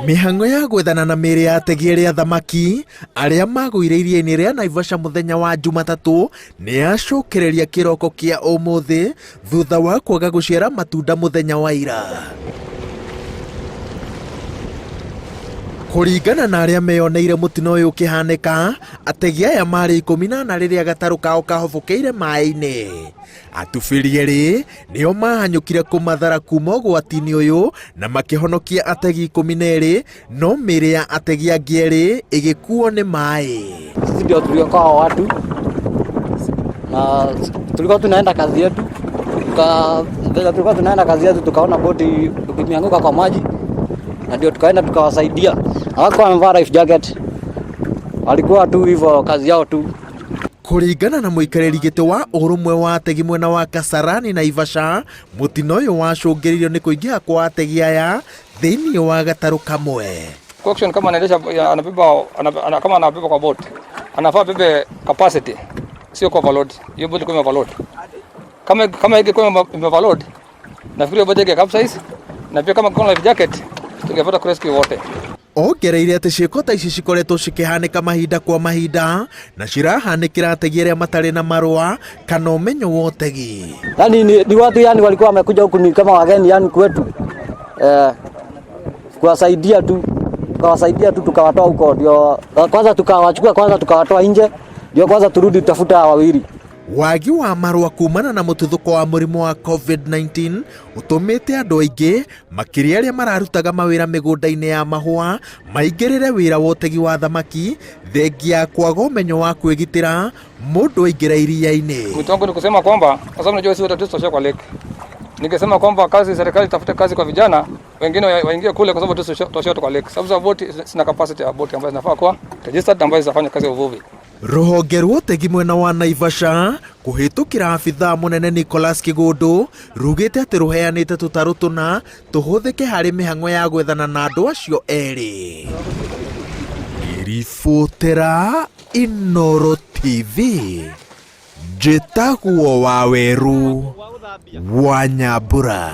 Mĩhang'o ya gwethana na mĩĩrĩ ya ategi erĩ a thamaki arĩa magũire iria-inĩ rĩa Naivasha mũthenya wa Jumatatũ nĩ yacokereria kĩroko kĩa ũmũthĩ thutha wa kwaga gũciara matunda mũthenya wa ira. Kũringana na arĩa meyoneire mũtino ũyũ ũkĩhanĩka, ategi aya marĩ 14 rĩrĩa gatarũ kao kahobokeire maĩ-inĩ. Atubĩri erĩ nĩo mahanyũkire kũmathara kuma ũgwati-inĩ ũyũ na makĩhonokia ategi 12 no mĩĩrĩ ya ategi angĩ erĩ ĩgĩkuo nĩ maĩ. Sisi ndio tuliokoa watu na tulikuwa tunaenda kazi yetu tuka, tulikuwa tunaenda kazi yetu tukaona boti imeanguka kwa maji na ndio tukaenda tukawasaidia. Hawakuwa wamevaa life jacket, walikuwa tu hivyo kazi yao tu. Kũringana na mũikarĩri gĩtĩ wa ũrũmwe wa ategi mwena wa Kasarani Naivasha, mũtino ũyũ wacũngĩrĩirio nĩ kũingĩha kwa ategi aya thĩinĩ wa gatarũ kamwe. Auction kama anaendesha anabeba ana, kama anabeba kwa boat anafaa bebe capacity, sio kwa overload. Hiyo boat ilikuwa overload. Kama ingekuwa overload, nafikiri boat inge capsize, na pia kama kuna life jacket tungepata kurescue wote. Ongereire atĩ ciĩko ta ici cikoretwo cikĩhanĩka mahinda kwa mahinda na cirahanĩkĩra ategi arĩa matarĩ na marũa kana ũmenyo wa ũtegi. Yani ni watu yani walikuwa wamekuja huku ni kama wageni yani kwetu, kuwasaidia tu, tukawasaidia tu tukawatoa huko, ndio kwanza tukawachukua kwanza tukawatoa nje, ndio kwanza turudi tutafuta wawili. Wagi wa marũa kumana na mũtuthũko wa mũrimũ wa COVID-19 ũtũmĩte andũ aingĩ makĩria arĩa mararutaga mawĩra mĩgũnda-inĩ ya mahũa maingĩrĩre wĩra wa ũtegi wa thamaki thengia ya kwaga ũmenyo wa kwĩgitĩra mũndũ aingĩra iria-inĩ. Wito wangu ni kusema kwamba kwa sababu najua sisi wote tutatoshea kwa lake. Ningesema kwamba kazi serikali itafute kazi kwa vijana wengine waingie kule kwa sababu tutatoshea kwa lake. Sababu za boti sina capacity ya boti ambazo zinafaa kuwa registered ambazo zinafanya kazi ya uvuvi. Rũhonge rwa ũtegi mwena wa Naivasha kũhĩtũkĩra abithaa mũnene Nicholas Kĩgũndũ rugĩte atĩ rũheanĩte tũtarũ tũna tũhũthĩke harĩ mĩhang'o ya gwethana na andũ acio erĩ. Ngĩribotera Inooro TV njĩtagwo Waweru wa Nyambura.